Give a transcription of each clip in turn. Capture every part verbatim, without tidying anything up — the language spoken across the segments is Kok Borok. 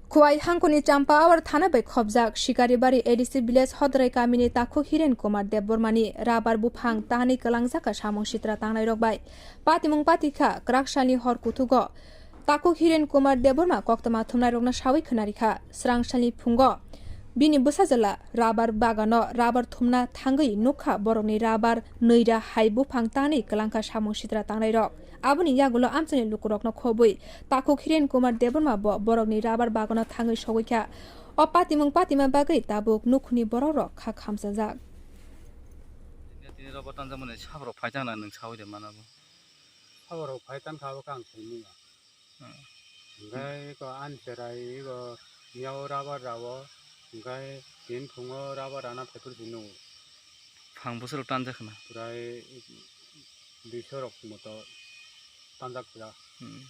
Khowai hangkoni Champawar thana bai khobjak Sikaribari A D C village Hodrai kamini takhuk Hiren Kumar Debbarmani rabar buphang tanwi kwlangjak kha samung sitra tangnairok bai. Patimung patikha kwraksalni hor kuthugo takhuk Hiren Kumar Debbarma koktwma thumnairokno sawi khwnarikha. Srangsalni phungo bini bwsajwla rabar bagano rabar thumna thangwi nukha borokni rabar nwi ra hai buphang tanwi kwlangkha samung sitra tangnairok. Aboni yagulo amchaini lukurokno khobwi takhuk Hiren Kumar Debbarma bo borokni rabar bagano thangwi sogwi kha. O patimung patima bagwi tabuk nukhungni borokrok kha khamchajak. Tini rogo tanjakmani saborok phaijak na nwng sawi de mana bo. Saborok phai tankha abo khe ang simi ya. Hmm. Hingke iko ani cherai iko miyao rabar rao, hingke tin phungo rabar rana phaipor sino. Phang bwswrok tanjak khna? Prai duiso rok moto tanjak pura. Hmm.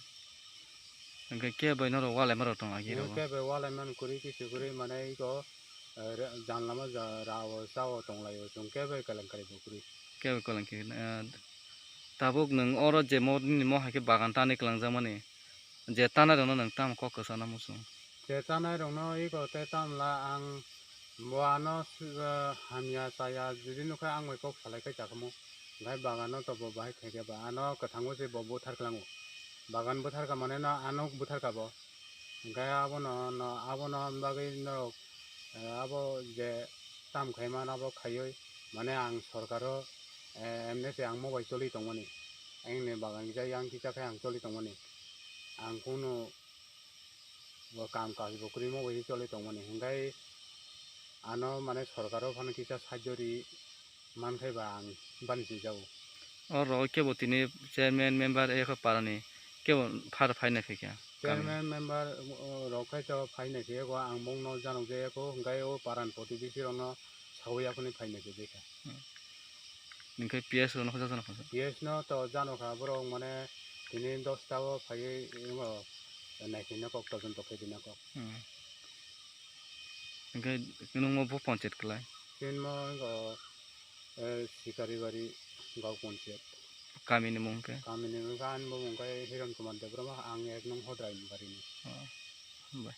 Hingke kebo norok walai marok tong agi rok? Kebo walai man kuri kisu kuri mane iko, eh, re-, janlama ja rao sao tonglaio, chwng kebo kelenggari bo kuri. Kebo kelenggari, eh, tabuk nwng oro je mo, nini mo hai khe bagan tanwi kwlangjakmani, je tanai rokno nwng tamo kok kwchana muchung? Je tanai rokno iko tei tamla ang bo ano, eh, hamya chaya jodi nukha ang bai kok salai khe chakhumu. Hingkhai bagano to bo bahai khaikhe ba ano kwthango se bo buthar kwlango. Bagan buthar kha mane no ano buthar kha bo. Hingkhai abono, no, abono bagwi norok, eh, abo je tam khaimano abo khaiwi mane ang sorkaro, eh, M N S ang mo bai choli tongmani. Engni bagan kisa yang kisa khe ang choli tongmani. Ang kunu bo kam kaj bo kwrwi mo bai choli tongmani. Hingkhai ano mane sorkaro phano kisa sahajyo ri mankhai ba ang bani swijao. Oro kebo tini chairman member eko parani kebo phar phaina phaikha? Chairman member, o, rok khai to phaina phaiyako ang bongno janok jayako hingkhai o paran protibesi rokno sawi yakhwni phaina phaikha. Hmm. Hingkhai P S rokno khajak jano khajak? P S no to jano kha borok mane tini dosta o phaiwi wngo naisingna kok todonto khaidina kok. Hmm. Hingkhai nwng mo bo ponchayat kwlai? Chini mo wngkha, eh, Sikaribari Gao Ponchayat. Kamini mung khe? Kamini mung khe ani bo mung khe Hiron Kumar Debbarma, ang ek nong Hodrai ni barini. Oh, hambai.